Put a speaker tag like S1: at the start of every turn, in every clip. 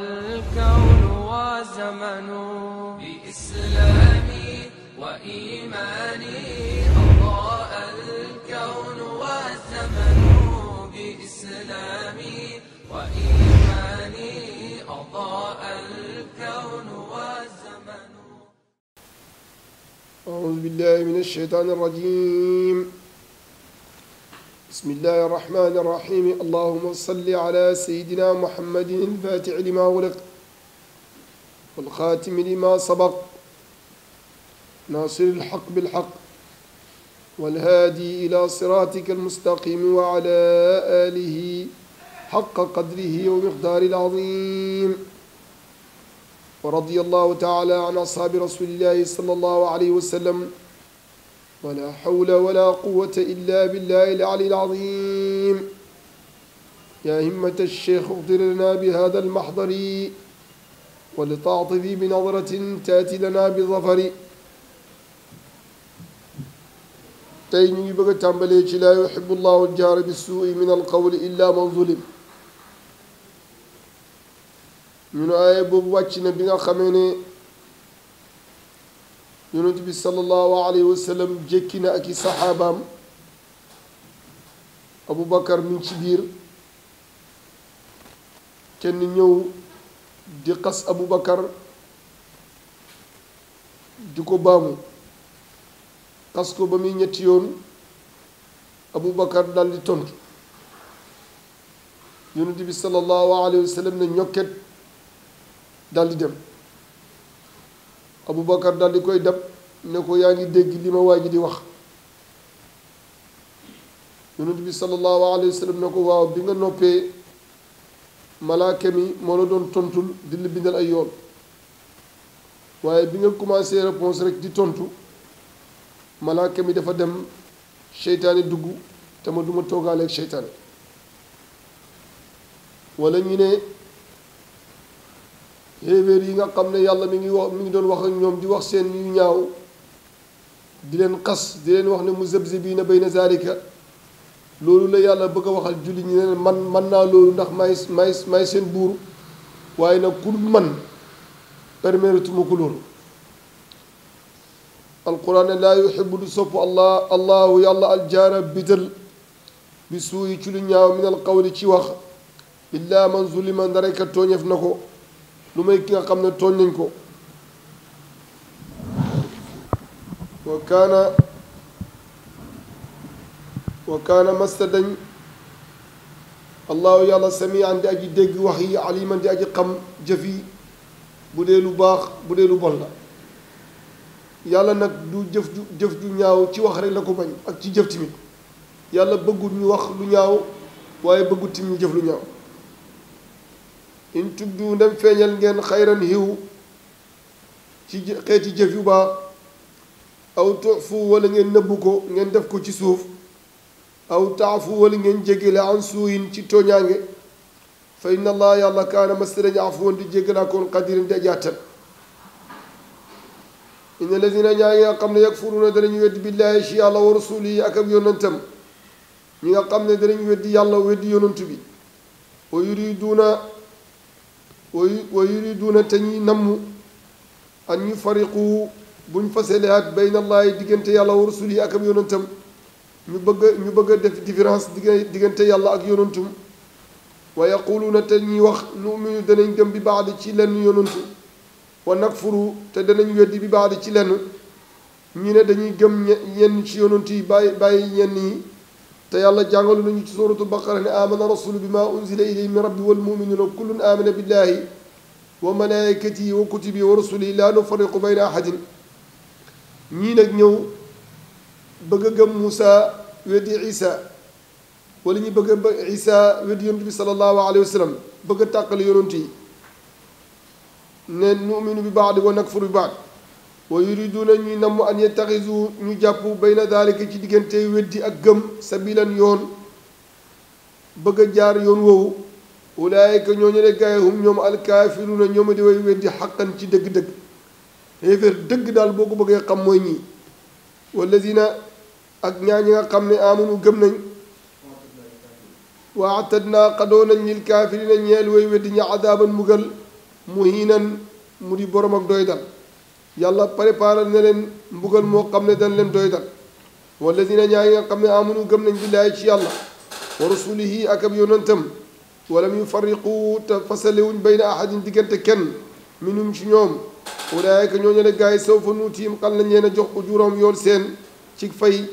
S1: الكون وزمن بإسلامي وإيماني أضاء الكون والزمن بإسلامي وإيماني أضاء الكون والزمن.
S2: أعوذ بالله من الشيطان الرجيم. بسم الله الرحمن الرحيم. اللهم صل على سيدنا محمد الفاتح لما أغلق والخاتم لما سبق ناصر الحق بالحق والهادي إلى صراطك المستقيم وعلى آله حق قدره ومقداره العظيم. ورضي الله تعالى عن أصحاب رسول الله صلى الله عليه وسلم ولا حول ولا قوة إلا بالله العلي العظيم. يا همة الشيخ اغفر لنا بهذا المحضر ولتعطفي بنظرة تأتي لنا بظفر. tey ñu ngi bëgg a tàmbalee ci laa yuhibbu llahu al-jahra bis-suu'i min al-qawli illa man zulim. ñu ne aaya boobu wàcc na bi nga xamee ne yonent bi sallallahu alayhi wa sallam jékki na ak i saxaabaam. Aboubacar mi ngi ci biir kenn ñëw di xas Aboubacar di ko baamu xas ko ba muy ñetti yoon Aboubacar dal di tontu yonent bi sallallahu alayhi wa sallam ne ñokket dal di dem. Aboubacar dal di koy dab ne ko yaa ngi dégg li ma waa ji di wax. yonent bi sallallahu alayhi wa sallam ne ko waaw bi nga noppee malaaka mi moo la doon tontul di la bindal ay yoon waaye bi nga commencé réponse rek di tontu malaaka mi dafa dem seytaane dugg te ma duma toogaaleeg seytaane. wala ñu ne xéewéer yi nga xam ne yàlla mi ngi doon wax ak ñoom di wax seen yu ñaaw di leen xas di leen wax ne muzabzibiina bayna zaalika loolu la yàlla bëgg a waxal julli ñi ne man naa loolu ndax may seen buur waaye nag ku man permettre-tuma ko loolu. alquran ne laa yuhibbu du sopp allahu yàlla aljaara bital bi suuyi ci lu ñaaw min alqawli ci wax illa man zulima ndareka tooñeef na ko lu may ki nga xam ne tooñ nañ ko. wa kaana masta dañ allahu yàlla samian di aji dégg wax yi aliman di aji xam jëf yi bu dee lu baax bu dee lu bon la. yàlla nag du jëf ju ñaaw ci wax rek la ko bañ ak ci jëf timit yàlla bëggul ñu wax lu ñaaw waaye bëggul tim ñu jëf lu ñaaw. in tubdu ndem feeñal ngeen xayran xiw ci xeeti jëf yu baax aw tufu wala ngeen nëbbu ko ngeen def ko ci suuf aw taafu wala ngeen jéggale an suuyin ci tooñaange fa inna allah yàlla kaana masdañ afuwan di jéggalaa koon qadirin di ajaatan. inna lazina ñaa ngi nga xam ne yakfuruuna danañu weddi billaahi ci yàlla wa rasulihi ak ab yonantam ñi nga xam ne danañu weddi yàlla weddi yonantu bi wa yuriduuna te ñuy namm an ñu fariqu buñ faselehaat bayna allaahi diggante yàlla wa rasulihi ak ab yonantam ñu bëgg a def différence diggante yàlla ak yonantum wa yaquluuna te ñuy wax nu'minu danañ gëm bi baadi ci lenn yonantu wa nakfuru te danañ weddi bi baadi ci lenn ñu ne dañuy gëm ñenn ci yonantu yi bàyyi ñenn yi te yàlla jàngalu nañu ci suratul baqara ne amana rasulu bima unzila ilayhi min rabbi wal muminuuna kullun amana billahi wa malaikatihi wa kutubihi wa rusulihi la nufarriqu bayna ahadin. ñii nag ñëw bëgg a gëm Muusa weddi Isa wala ñu bëgg a Isa weddi yonent bi sallallahu alayhi wa sallam bëgg a tàqale yonent yi ne nu'minu bi baadi wa nakfuru bi baad wa yuriduuna ñuy namm an yattaxisu ñu jàpp bayna daalika ci diggante weddi ak gëm sabilan yoon bëgg a jaar yoon woowu ulaayika ñooñu ne gaay hum ñoom alkaafiruuna ñooma di way weddi xaqan ci dëgg-dëgg. xéeféer dëgg daal boo ko bëggee xam mooy ñii wallazina ak ñaa ñi nga xam ne amanu gëm nañ wa atadnaa xadoo nañ lil kaafirina ñeel way weddi ña adaaban mugal muhiinan mu di borom ak doy dal yàlla préparé na leen mbugal moo xam ne dañ leen doy dal walladina ñaa ngi nga xam ne amunu gëm nañ billaahi ci yàlla wa rasulihi ak ab yonentam walam yufarriqu te fasalewuñ bayna ahadin diggante kenn minum ci ñoom ulaayika ñooñu ne gaa yi sawfa nuutiim xal nañ leen a jox ujuram yool seen ci fay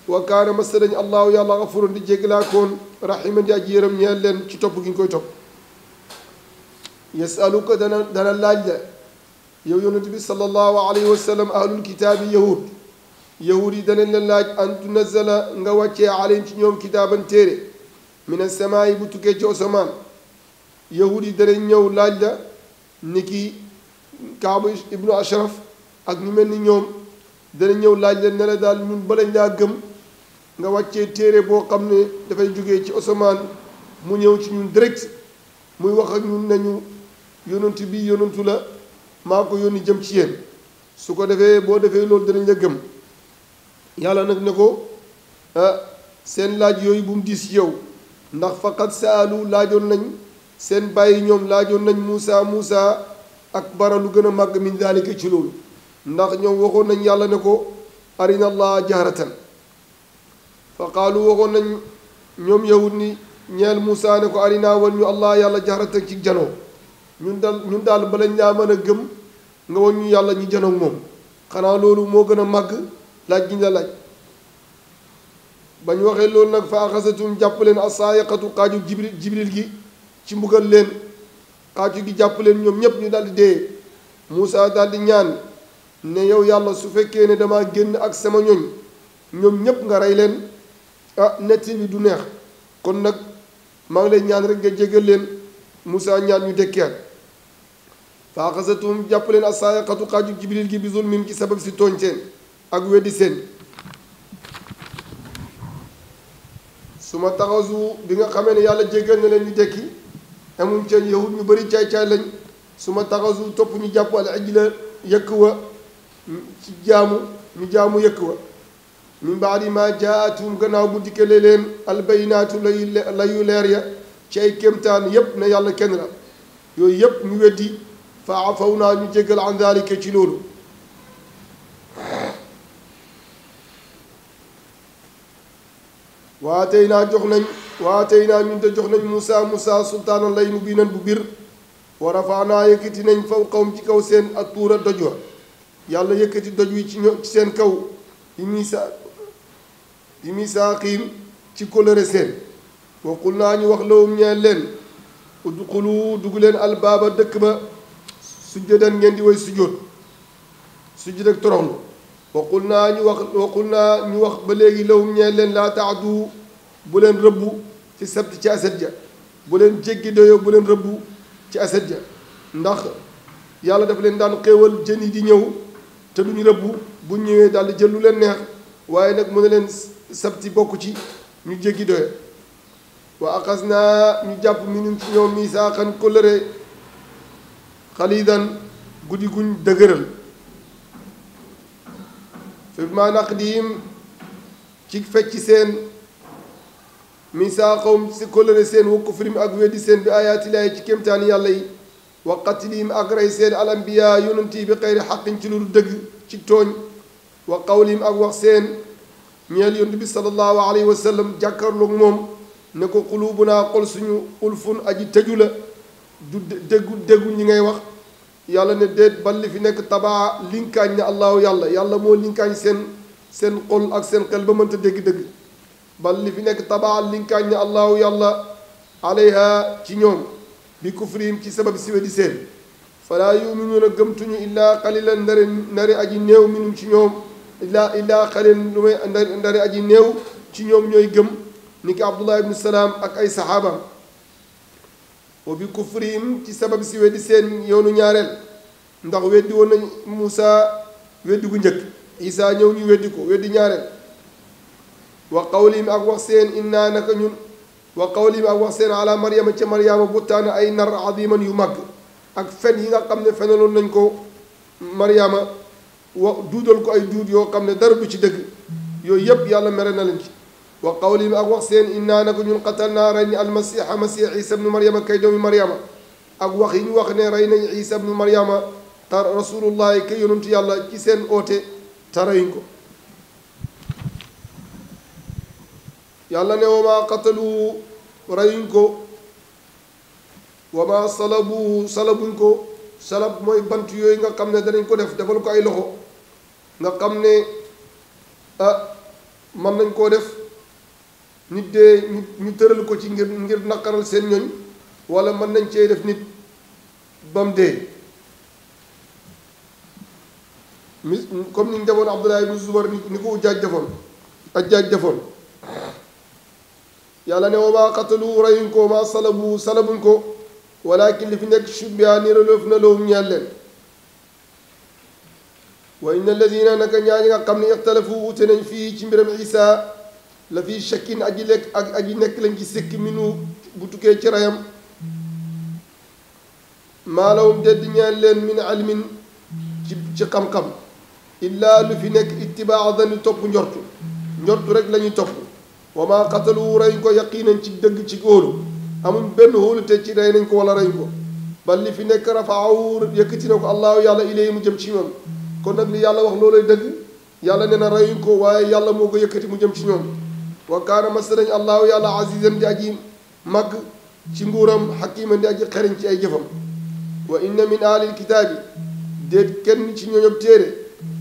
S2: wa kaana masa dañ allahu yàlla gafuran di jéggalaakoon rahiman di aji yërëm ñeel leen ci topp gi ñu koy topp yasaluka dana laaj la yow yonent bi sallallahu alayhi wa sallam ahlul kitaabi yahud yi danañ la laaj an tunazala nga wàccee alayhim ci ñoom kitaaban téere min as-samaa yi bu tukkee ci asamaan yahud yi danañ ñëw laaj la ni ki Kaabu ibnu Ashraf ak ñu mel ni ñoom danañ ñëw laaj la ne la daal ñun balañ laa gëm nga wàccee téere boo xam ne dafay jógee ci asamaan mu ñëw ci ñun direct muy wax ak ñun nañu yonent bi yonentu la maa ko yónni jëm ci yéen su ko defee boo defee loolu danañ la gëm yàlla nag ne ko seen laaj yooyu bu mu diis ci yow ndax faqat saalu laajoon nañ seen bàyyi ñoom laajoon nañ Muusa ak bara lu gën a màgg min daalika ci loolu ndax ñoom waxoon nañ yàlla ne ko arina allah jahratan fa qaalu waxoon nañ ñoom yahud ni ñeel Muusa ne ko arina wan ñu allah yàlla jahratan ci janoo ñun daal balañ laa mën a gëm nga wan ñu yàlla ñu janoog moom xanaa loolu moo gën a màgg laaj gi ñu la laaj bañ waxee loolu nag fa axasatum jàpp leen asaayiqatu xaaju jibril gi ci mbugal leen xaaju gi jàpp leen ñoom ñépp ñu daldi dee Muusa daldi ñaan ne yow yàlla su fekkee ne dama génn ak sama ñoñ ñoom ñépp nga rey leen netti bi du neex kon nag maa ngi lay ñaan rek nga jégal leen Muusa ñaan ñu dekkeer fa axasatum jàpp leen asaayiqatu xaaju jibril gi bi zulmin ci sabab si tooñ seen ak weddi seen su ma taxasu bi nga xamee ne yàlla jéggal na leen ñu dekki amuñ ca yahud ñu bari caay-caay lañ su ma taxasu topp ñu jàpp al ajla yëkk wa ci jaamu ñu jaamu yëkk wa min baadi ma jaatum gannaaw bu dikkale leen albaynaatu layu leer ya ci ay kéemtaan yépp ne yàlla kenn la yooyu yépp ñu weddi fa afaw naa ñu jéggal an daalika ci loolu waatey naa ñun te jox nañ Muusa sultaanan lay mubiinan bu bir wa rafaanaa yëkkati nañ fawqahum ci kaw seen ak tuura doj wa yàlla yëkkati doj wi ci seen kaw bi misaaqiim ci kóllëre seen wa qul naa ñu wax lawum ñeel leen udxulu dugg leen albaaba dëkk ba sujjadan ngeen di way sujjóot sujjóot ak toroxlu waqul naa ñu wax ba léegi lawum ñeel leen laa taadu bu leen rëbbu fi sabti ci aset ja bu leen jéggi doyo bu leen rëbbu ci aset ja ndax yàlla dafa leen daan xéewal jën yi di ñëw te duñu rëbbu bu ñëwee daal di jël lu leen neex waaye nag mu ne leen sabti bokk ci ñu jéggi doyo wa axas naa ñu jàpp minum ci ñoom misaaqan kóllëre xaliidan guddi guñ dëgëral fi ma naqdihim ci fecc seen misaaqahum si kóllëre seen wa kufrim ak weddi seen bi ayaatillaahi ci kéemtaani yàlla yi wa qatlihim ak rey seen al anbiyaa yonent yi bi xayri xaqin ci lu dëgg ci tooñ wa qawlihim ak wax seen ñeel yonent bi sallallahu alayhi wa sallam jàkkarloog moom ne ko quluubunaa xol suñu ulfun aji tëju la du déggu ñi ngay wax yàlla ne déet bal li fi nekk tabaa linkaañ ne allahu yàlla moo linkaañ seen xol ak seen xel ba mënta dégg-dëgg bal li fi nekk tabaa linkaañ ne allahu yàlla alayha ci ñoom bi kufrihim ci sabab si wedi seen falaa yuminuuna gëmtuñu illaa qalilan ndari aji néew minum ci ñoom illaa qalilan lu may ndari aji néew ci ñoom ñooy gëm ni ki abdullah ibnu salaam ak ay saxaabaam wa bi kufrihim ci sabab si weddi seen yoonu ñaareel ndax weddi woon nañ Muusa weddi gu njëkk Isaa ñëw ñu weddi ko weddi ñaareel wa qawlihim ak wax seen innaa naka ñun wa qawlihim ak wax seen ala maryama ca maryama buttaana ay nar adiman yu mag ak fen yi nga xam ne fenaloon nañ ko maryama duudal ko ay duud yoo xam ne dara du ci dëgg yooyu yépp yàlla mere na leen ci wa qawlihim ak wax seen innaa naka ñun qatalnaa rey ni almasiixa masiix isa bnu maryama kay doomi maryama ak wax yi ñu wax ne rey nañ isa ibnu maryama te rasulullahi ka yonentu yàlla ci seen oote te reyuñ ko yàlla ne wa maa qatalu reyuñ ko wa maa salabu salabuñ ko salab mooy bant yooyu nga xam ne danañ ko defal ko ay loxo nga xam ne mën nañ koo def nit dee ñu tëral ko ci ngir naqaral seen ñoñ wala mën nañ cee def nit ba mu dee comme ni ñu defoon Abdullah ibn Zubayr ni ko Ujjaaj defoon yàlla ne wa maa qatalu reyuñ ko maa salabu salabuñ ko walakin li fi nekk shubbiha niraloof na lowum ñeel leen wa inna alladina naka ñaañi nga xam ne ixtalafu wute nañ fii ci mbiram isa la fii shakkin aji lekk ak aji nekk lañ ci sikk minu bu tukkee ci rayam maa lahum dedd ñeel leen min ilmin ci xam-xam illaa lu fi nekk ittibaa dani topp njortu rek la ñuy topp wa maa qatalu rey ko yaqiinan ci dëgg ci góolu amuñ benn hóolute ci rey nañ ko wala rey ko bal li fi nekk rafaahu yëkkati na ko allahu yàlla ilayhi mu jëm ci moom kon nag li yàlla wax loolay dëgg yàlla nee na reyuñ ko waaye yàlla moo ko yëkkati mu jëm ci ñoom wa kaana masalañ allahu yàlla azizan di aji màgg ci nguuram xakiman di aji xereñ ci ay jëfam wa inna min ahlil kitaabi déet kenn ci ñooñob téere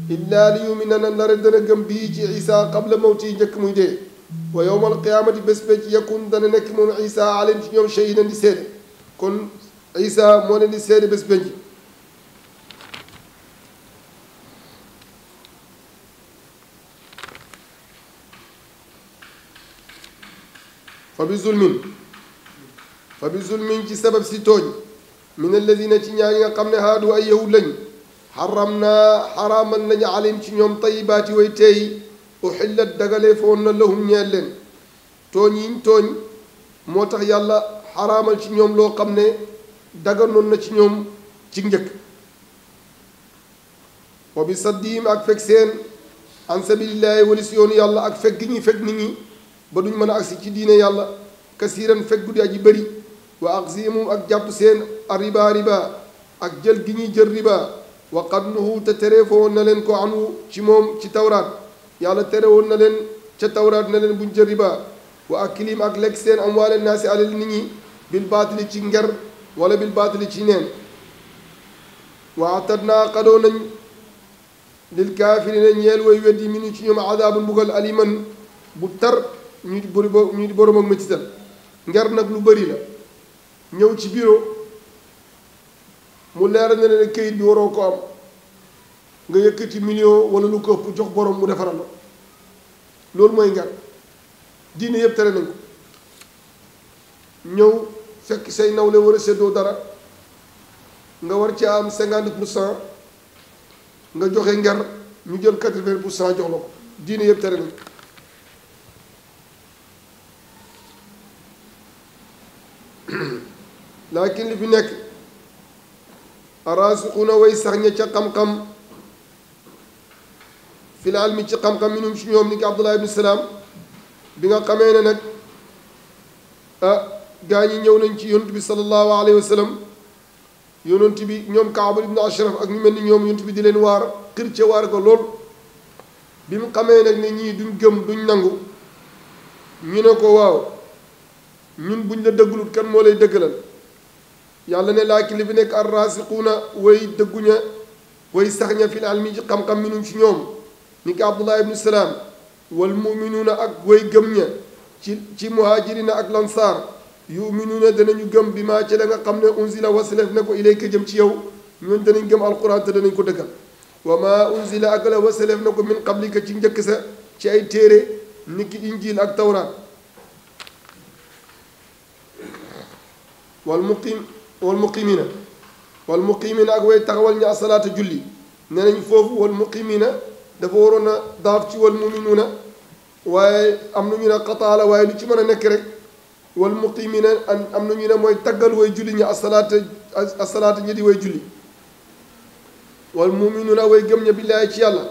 S2: illaa li yumina na ndare dana gëm bii ci isa qabla mawti yi njëkk muy dee wa yowma alqiyaamati bés ci yakun dana nekk moom isa alayhim ci ñoom shahidan di seede kon isa moo leen di seede bés penc fa bi zulmin ci sabab si tooñ min alladina ci ñaa ñi nga xam ne haadu ay yahud lañ xaram naa xaraamal nañu alim ci ñoom tayibaati way teey uxillat dagalee foon na lahum ñeel leen tooñ yiñ tooñ moo tax yàlla xaraamal ci ñoom loo xam ne daganoon na ci ñoom ci njëkk wa bi saddihim ak fekk seen an sabilillahi wali si yoonu yàlla ak fekk gi ñuy fekk nit ñi ba duñ mën a agsi ci diine yàlla kasiiran fekk guddi aji bëri wa aqsimum ak jàpp seen riba ak jël gi ñuy jël riba wa qad nuhu te tere fa woon na leen ko anu ci moom ci tawraat yàlla tere woon na leen ca tawraat na leen buñ jël riba wa akilim ak lekk seen amwaale naasi alal nit ñi bil baatili ci nger wala bil baatili ci neen wa atadnaa xadoo nañ lil kaafirina ñeel way weddi minu ci ñoom adaabu mbugal aliman bu tar ñu di borom ak métital nger nag lu bëri la ñëw ci bureau mu leeral na ne kayit bi waroo ko am nga yëkkati million wala lu ko ëpp jox borom mu defaral la loolu mooy nger diine yëpp tere nañ ko ñëw fekk say nawle war a séddoo dara nga war ci am 50% nga joxe nger ñu jël 80% jox la ko diine yëpp tere nañ ko laakin li fi nekk araasixuuna way sax ña ca xam-xam fil ilmi ci xam-xam minum ci ñoom ni ki Abdullah ibn Salaam bi nga xamee ne nag gaa ñi ñëw nañ ci yonent bi sallallahu alayhi wa sallam yonent bi ñoom Kaab ibn Ashraf ak ñu mel ni ñoom yonent bi di leen waar xir ca waar ko lool bi mu xamee nag ne ñii duñ gëm duñ nangu ñu ne ko waaw ñun buñ la dëggalut kan moo lay dëggalal yàlla ne laakin li fi nekk arraasiquuna way dëgguña way sax ña fil ilmi ci xam-xam minum ci ñoom ni ki Abdullah ibnu Salaam wal muminuuna ak way gëm ña ci muhaajirina ak lansaar yuminuuna danañu gëm bi maa ci la nga xam ne unzila wasilef ne ko ilayka jëm ci yow ñoon danañ gëm alquran te danañ ko dëggal wa maa unzila ak la wasilef ne ko min qablika ci njëkk sa ci ay téere ni ki injil ak tawraat wal muqimina ak way taxawal ña asalaata julli nee nañ foofu wal muqimina dafa waroon a daaf ci wal muminuuna waaye am na ñu ne xataala waaye lu ci mën a nekk rek wal muqimina am na ñu ne mooy taggal way julli ña asalaata ñi di way julli wal muminuuna way gëm ña billaahi ci yàlla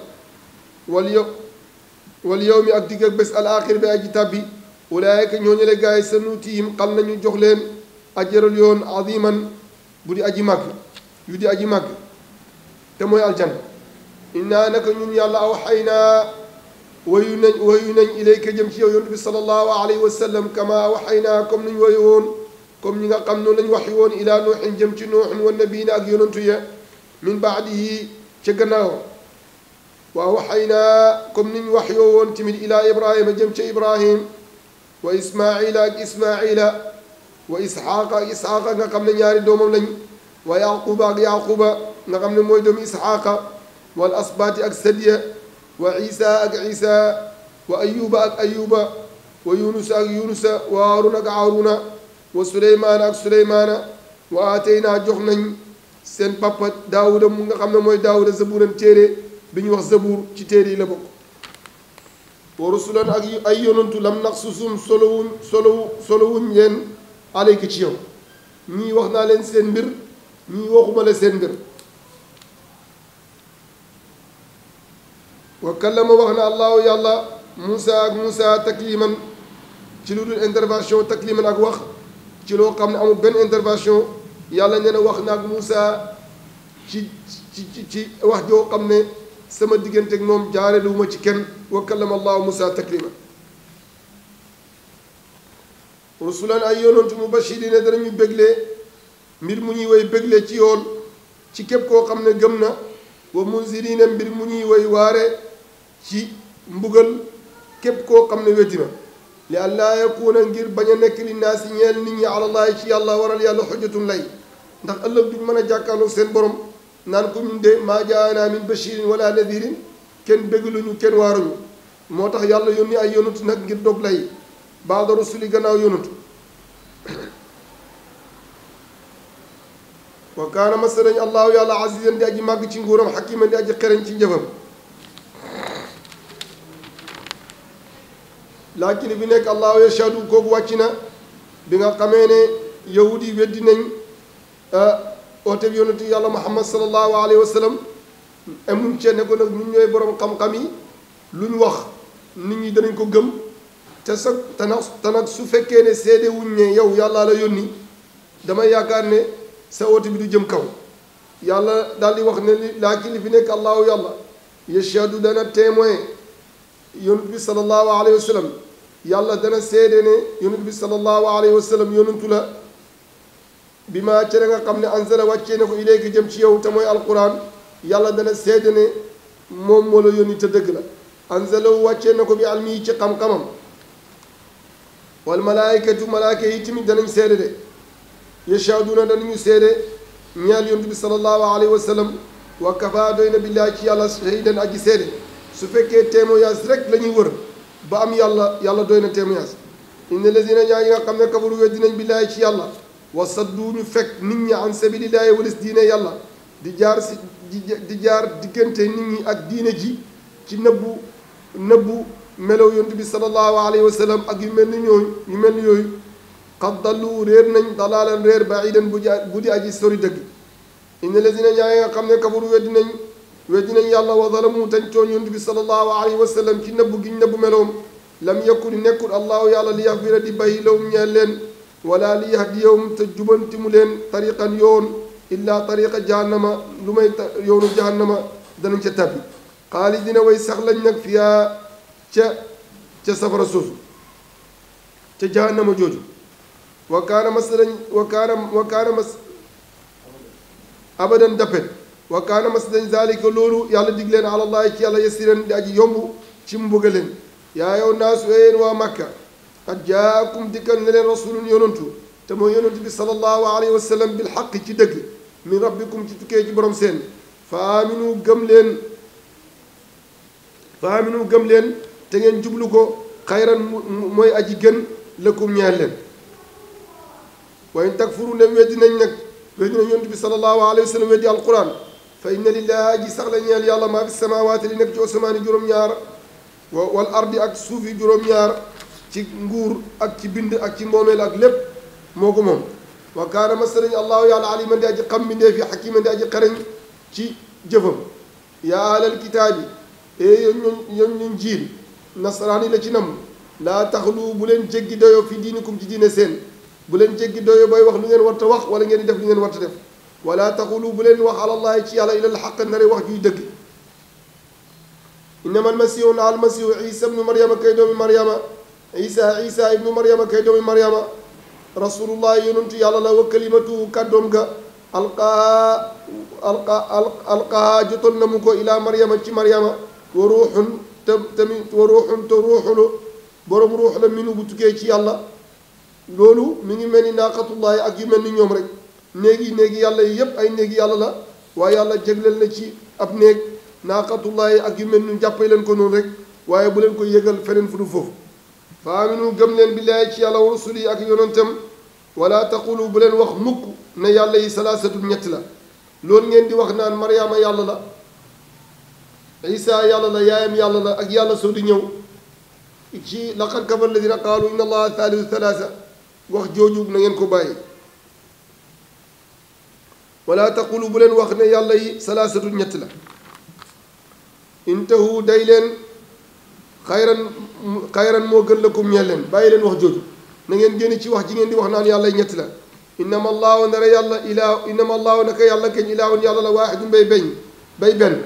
S2: wal yow mi ak digg ak bés al axir bi aji tàbbi ulaayika ñooñu le gaay sa nuutihim xal nañu jox leen ajral yoon aziman bu di aji màgg yu di aji màgg te mooy aljanna innaa naka ñun yàlla awxaynaa wayu nañ ilayka jëm ci yow yonent bi sallallahu alayhi wa sallam kama awxaynaa comme niñ wayu woon comme ñi nga xam noonu lañ waxi woon ilaa nuuxin jëm ci nuuxin wa nabiina ak yonantu ya min baadihi ca gannaaw wa awxaynaa comme niñ wax yoo woon tamit ilaa ibrahima jëm ca ibrahim wa ismaila ak ismaila wa isxaaqa ak isxaaqa nga xam ne ñaari doomam lañ wa yaquba ak yaquba nga xam ne mooy doomu isxaaqa wal asbaati ak sadiya wa isa ak isa wa ayuba ak ayuba wa yunusa ak yunusa wa haaruna ak haaruna wa suleymaana ak suleymaana wa aataynaa jox nañ seen papa daawuda mu nga xam ne mooy daawuda zabuuran téere bi ñu wax zabuur ci téere yi la bokk wa rusulan ak ay yonantu lam naqsusum solowuñ leen alayka ci yow ñii wax naa leen seen mbir ñii waxuma la seen mbir wa kallama wax na allahu yàlla Muusa ak Muusa takliman ci lu dul intervention takliman ak wax ci loo xam ne amul benn intervention yàlla nee na wax na ak Muusa ci wax joo xam ne sama diggante ak moom jaareluwuma ci kenn wa kallama allahu Muusa takliman rusulan ay yonantu mubashirina danañu béglee mbir mu ñuy woy béglee ci yoon ci képp koo xam ne gëm na wa munzirina mbir mu ñuy woy waare ci mbugal képp koo xam ne weddi na li allaa yakuuna ngir bañ a nekk li naasi ñeel nit ñi alallaahi ci yàlla waral yàlla xujjatun lay ndax ëllëg duñ mën a jàkkaarloog seen borom naan ko ñun de maa jaanaa min bashirin wala nadirin kenn béggaluñu kenn waaruñu moo tax yàlla yónni ay yonantu nag ngir dog lay baada rusuli gannaaw yonantu wa kaana masalañ allahu yàlla azizan di aji màgg ci nguuram xakiman di aji xereñ ci njëfam laakin bi nekk allahu yashhadu kooku wàcc na bi nga xamee ne yahudi yi weddi nañ oote bi yonentu yàlla muhammad sallallahu alayhi wa sallam amuñ cee ne ko nag ñun ñooy borom xam-xam yi lu ñu wax nit ñi danañ ko gëm te sax te nag su fekkee ne seede wuñ ne yow yàllaa la yónni damay yaakaar ne sa oote bi du jëm kaw yàlla daal di wax ne laakin li fi nekk allahu yàlla yashhadu dana témoin yonent bi sallallahu alayhi wa sallam yàlla dana seede ne yonent bi sallallahu alayhi wa sallam yonentu la bi ma cere nga xam ne anzala wàccee na ko ilayka jëm ci yow te mooy alquran yàlla dana seede ne moom moo la yónni te dëgg la anzalawu wàccee na ko bi almi yi ci xam-xamam wal malaaykatu malaaka yi tamit danañ seede de yashhaduna danañu seede ñeel yonent bi sallallahu alayhi wa sallam wa kafa doy na billaahi ci yàlla shahidan aji seede su fekkee témoignage rek la ñuy wër ba am yàlla doy na témoignage inna lazina ñaa ñi nga xam ne kafaru weddi nañ billaahi ci yàlla wa saddu ñu fekk nit ñi an sabilillaahi walis diine yàlla di jaar diggante nit ñi ak diine ji ci nëbbu melow yonent bi sallallahu alayhi wa sallam ak yu mel ni yooyu qad dallu réer nañ dalaalan réer baidan bu di aji sori dëgg inna lazina ñaa ñi nga xam ne kafaru weddi nañ yàlla wa zalamu tañ tooñ yonent bi sallallahu alayhi wa sallam ci nëbbu giñ nëbbu meloom lam yakun nekkul allahu yàlla li yaxfira di bàyyi lawum ñeel leen wala li yahdiyahum te jubanti mu leen tariqan yoon illa tariqa jahannama lu may yoonu jahannama danañ ca tabbi xaalidina way sax lañ nag fiyaa ca safara soosu ca jahannama jooju wa kaana mas abadan dappet wa kaana masdañ zalika loolu yàlla dig leen alallahi ci yàlla yasiran di aji yomb ci mu bëgg leen yaa yow naasu yéen waa Makka qad jaakum dikkal ne leen rasulun yonantu te mooy yonantu bi sallallahu alayhi wa sallam bil xaq ci dëgg min rabbikum ci tukkee ci borom seen fa aminu gëm leen te ngeen jublu ko xayran mooy aji gën lëkkum ñeel leen wa in takfuru ne weddi nañ yonantu bi sallallahu alayhi wa sallam weddi alquran fa inna lillahi aji sax la ñeel yàlla maa fi samawaati li nekk ci osamaani juróom-ñaar wal ardi ak suufi juróom-ñaar ci nguur ak ci bind ak ci moomeel ak lépp moo ko moom wa kaana masalañ allahu yàlla aliman di aji xam bindee fi xakiman di aji xarañ ci jëfam yaa alal kitaabi yoon ñu njiil nasaraani la ci nam laa taxlu bu leen jéggi doyo fi diinikum ci diine seen bu leen jéggi doyo booy wax lu ngeen warta wax wala ngeen di def lu ngeen warta def wala taqulu bu leen wax alallahi ci yàlla ila alxaq nare wax juy dëgg innama almasihu na almasihu isa ibnu maryama kay doomi maryama isa ibnu maryama kay doomi maryama rasulullahi yonentu yàlla la wa kalimatu kàddoom ga alqaha jotoon na mu ko ilaa maryama ci maryama wa ruuxun te ruuxulu borom ruux la minu bu tukkee ci yàlla loolu mi ngi mel ni naaqatullahi ak yu mel ni ñoom rek néegi yàlla yi yépp ay néegi yàlla la waaye yàlla jégleel na ci ab néeg naaqatullahi ak yu mel ni jàppee leen ko noonu rek waaye bu leen ko yëgal feneen fu du foofu fa aminu gëm leen billaahi ci yàlla wa rasuli ak yonentam wala taqulu bu leen wax mukk ne yàlla yi salaasatun ñett la loolu ngeen di wax naan maryaama yàlla la isa yàlla la yaayam yàlla la ak yàlla soo di ñëw ci laqad kafara alladina qaalu inna allaha thalithu thalatha wax jooju na ngeen ko bàyyi wala taqulu bu leen wax ne yàlla yi salaasatu ñett la intahu day leen xayran moo gën lakum ñeel leen bàyyi leen wax jooju na ngeen génn ci wax ji ngeen di wax naan yàlla yi ñett la innama allahu nara yàlla ilaa innama allahu naka yàlla keñ ilaahun yàlla la waaxidun bay benn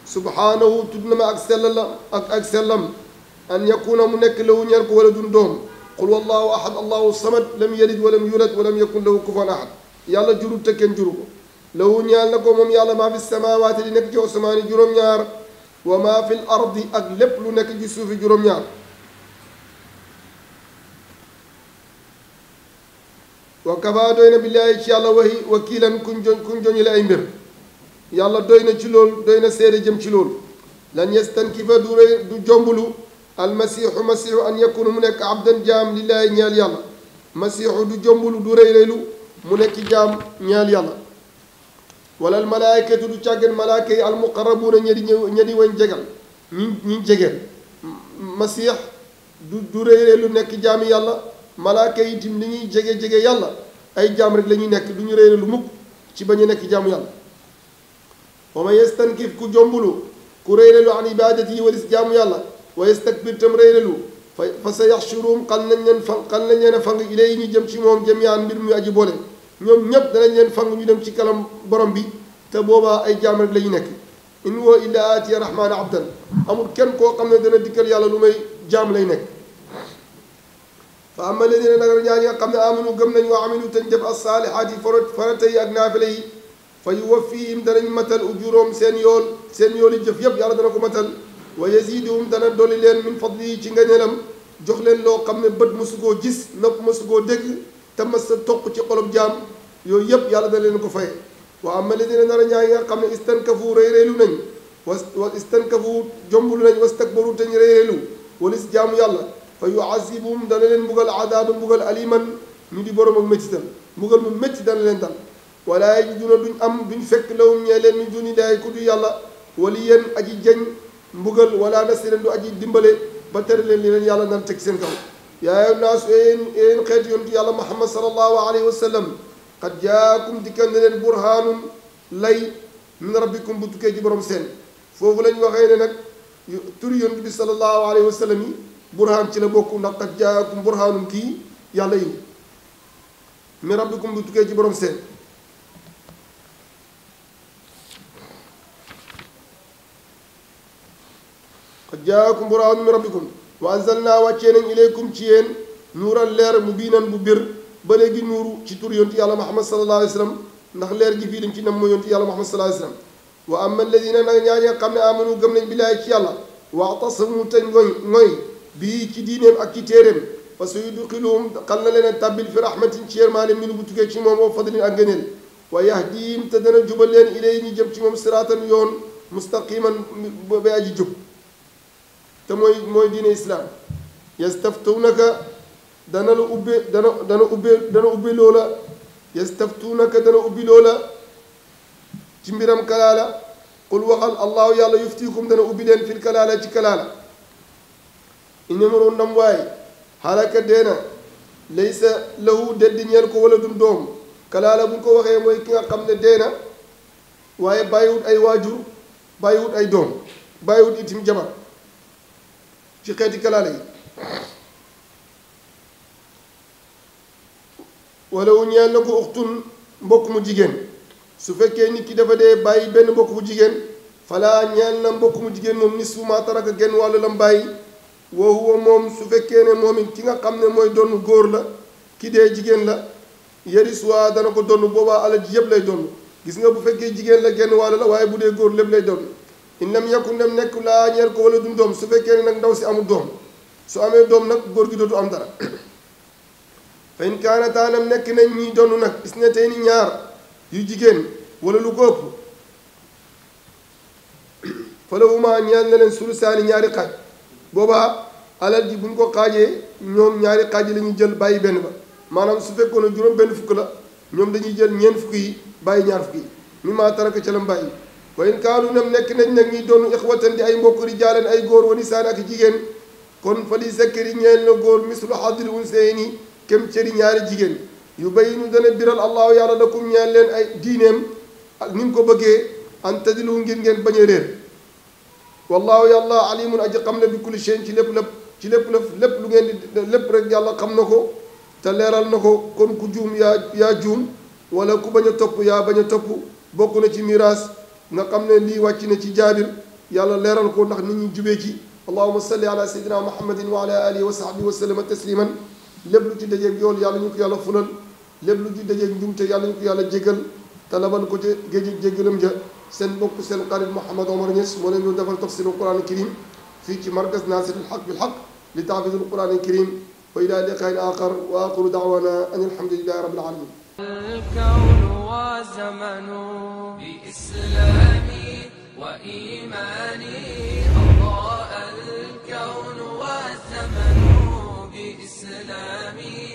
S2: subhaanahu tudd na ma ak sell la ak sellam an yakuna mu nekk lahu ñeel ko wala dun doom qul wallahu ahad allahu samad lam yalid walam yulad walam yakun lahu kufuwan ahad yàlla jurul te kenn juru ko lahu ñeel na ko moom yàlla maa fi samawaati li nekk ci asamaani juróom-ñaar wa maa fi l ardi ak lépp lu nekk ci suufi juróom-ñaar wa kafa doy na billaahi ci yàlla waxi wakiilan kuñ joñile ay mbir yàlla doy na ci loolu doy na seede jëm ci loolu lan yastankifa du jombulu almasiixu masiixu an yakunu mu nekk abdan jaam lillaahi ñeel yàlla masiixu du jombulu du rëy-rëylu mu nekk jaam ñeel yàlla wala almalaayikatu du càggan malaaka yi almuqarrabuuna ña di wañ jegal ñi jegeel masiix du rëy-rëylu nekk jaami yàlla malaaka yi itam li ñuy jege yàlla ay jaam rek la ñuy nekk du ñu rëy-rëylu mukk ci bañ a nekk jaamu yàlla wa man yastankif ku jombulu ku rëy-rëylu an ibadati yi walis jaamu yàlla wa yastakbir tam rëy-rëylu fa sa yaxshuruhum xal nañ leen a fang ilay ñu jëm ci moom jami'an mbir muy aji boole ñoom ñépp danañ leen fang ñu dem ci kalam borom bi te boobaa ay jaam rek la ñu nekk in huwa illa aatiya rahmaana abdan amul kenn koo xam ne dana dikkal yàlla lu may jaam lay nekk fa amma alladina nag ñaa ñi nga xam ne amanu gëm nañ wa amilu tañ def as-saalihaat yi farata yi ak naafile yi fa yuwaffihim danañ matal ujuroom seen yooli jëf yépp yàlla dana ko matal wa yaziduhum dana dolli leen min fadli ci nganeelam jox leen loo xam ne bët mësu koo gis nopp mësu koo dégg te mas sa toq ci xolob jaam yooyu yépp yàlla dana leen ko faye wa amma alladina nar a ñaa ngi nga xam ne istankafu rëy-rëylu nañ wa istankafu jombulu nañ wastakbaru tañ rëy-rëylu walis jaamu yàlla fa yuazibuhum dana leen mbugal adaaba mbugal aliman ñu di borom ak méttital mbugal mu métti dana leen dal wala yajiduna duñ fekk lawum ñee leen min duni laahi ku du yàlla waliyan aji jañ mbugal wala nasiran du aji dimbale ba tere leen li leen yàlla nan teg seen kaw yaa ayyuhan naasu yéen xeetu yontu yàlla muhammad sallallahu alayhi wa sallam qad jaakum dikkal ne leen burhaanun lay min rabbikum bu tukkee ci borom seen foofu lañ waxee ne nag turi yontu bi sallallahu alayhi wa sallam yi burhaan ci la bokk ndax qad jaakum burhaanun kii yàlla yi min rabbikum bu tukkee ci borom seen qad jaakum burhaanun min rabbikum wa anzalnaa wàccee nañ ilaykum ci yéen nuuran leer mubiinan bu bir ba léegi nuuru ci tur yontu yàlla muhammad sallallahu alayhi wa sallam ndax leer gi fii dañ ci nam mooy yontu yàlla muhammad sallallahu alayhi wa sallam wa amma alladina nag ñaa ñi nga xam ne amanu gëm nañ billaahi ci yàlla wa'tasamu te ngoy bii ci diineem ak ci téeréem fa sa yudxiluhum xal na leen a tàbbil fi rahmatin ci yërmaane minu bu tukkee ci moom wa fadlin ak ngëneel wa yahdihim te dana jubal leen ilay ñi jëm ci moom siraatan yoon mustaqiman ba aji jub te mooy diine islaam yastaftunaka dana la ubbe dana ubbi loola yastaftunaka dana ubbi loola ci mbiram kalaala qul waxal allahu yàlla yuftikum dana ubbi leen fil kalaala ci kalaala inimaru ndam waay xalaka deena laysa lahu deddi ñeel ko wala dun doom kalaala bu ko waxee mooy ki nga xam ne deena waaye bàyyiwut ay waajur bàyyiwut ay doom bàyyiwut itim jabar ci xeeti kalaala yi wala wu ñeel na ko uxtun mbokk mu jigéen su fekkee nit ki dafa dee bàyyi benn mbokk bu jigéen falaa ñeel na mbokk mu jigéen moom nisfu maa taraka genn wàllu lam bàyyi wa huwa moom su fekkee ne moom it ki nga xam ne mooy donn góor la ki dee jigéen la yarisuwaa dana ko donn boobaa alal ji yëpp lay donn gis nga bu fekkee jigéen la genn wàll la waaye bu dee góor lépp lay donn in lam yakun dem nekk laa ñeel ko wala dum doom su fekkee ne nag ndaw si amul doom su amee doom nag góor gi dootu am dara fa in kaanataa nam nekk nañ ñiy donn nag isnatayni ñaar yu jigéen wala lu ko ëpp falahuma ñeel na leen sulusaani ñaari xaaj boobaa alal ji bu ñu ko xaajee ñoom ñaari xaaj la ñuy jël bàyyi benn ba maanaam su fekkoon ne juróom benn fukk la ñoom dañuy jël ñeent fukk yi bàyyi ñaar fukk yi mi maa taraka ca lam bàyyi wa in kaanu nam nekk nañ nag ñuy doon ixwatan di ay mbokk rijaalan ay góor wa nisaan ak jigéen kon fa li zakkari ñeel na góor mislu haddil unsayni kem cëri ñaari jigéen yu bayinu dana biral allahu yàlla lakum ñeel leen ay diineem ak ni mu ko bëggee an tadilu ngir ngeen bañ a réer wallahu yàlla alimun aji xam na bi kulli shay'in ci lépp lépp lu ngeen di lépp rek yàlla xam na ko te leeral na ko kon ku juum yaa juum wala ku bañ a topp yaa bañ a topp bokk na ci miraas nga xam ne lii wàcc na ci jaabir yàlla leeral ko ndax nit ñi jubee ci allahuma salli ala sayyidina muhammadin wa ala alihi wa sahbihi wa sallama tasliman lépp lu ci dajeeg yool yàlla ñu ko yàlla fulal lépp lu ci dajeeg njumte yàlla ñu ko yàlla jégal te labal ko ca géej jéggalam ja seen mbokk seen xarit Mouhamed Omar Niass moo leen ñu defal tafsirul Quran al-Karim fii ci markaz Nasiril Haq bil Haq li tahfizul Quran al-Karim wa ila liqaa'in aaxar wa aaxiru da'waana an alhamdulillahi rabbil aalamiin.
S1: الكون وزمن بإسلامي وإيماني أضاء الكون والزمن بإسلامي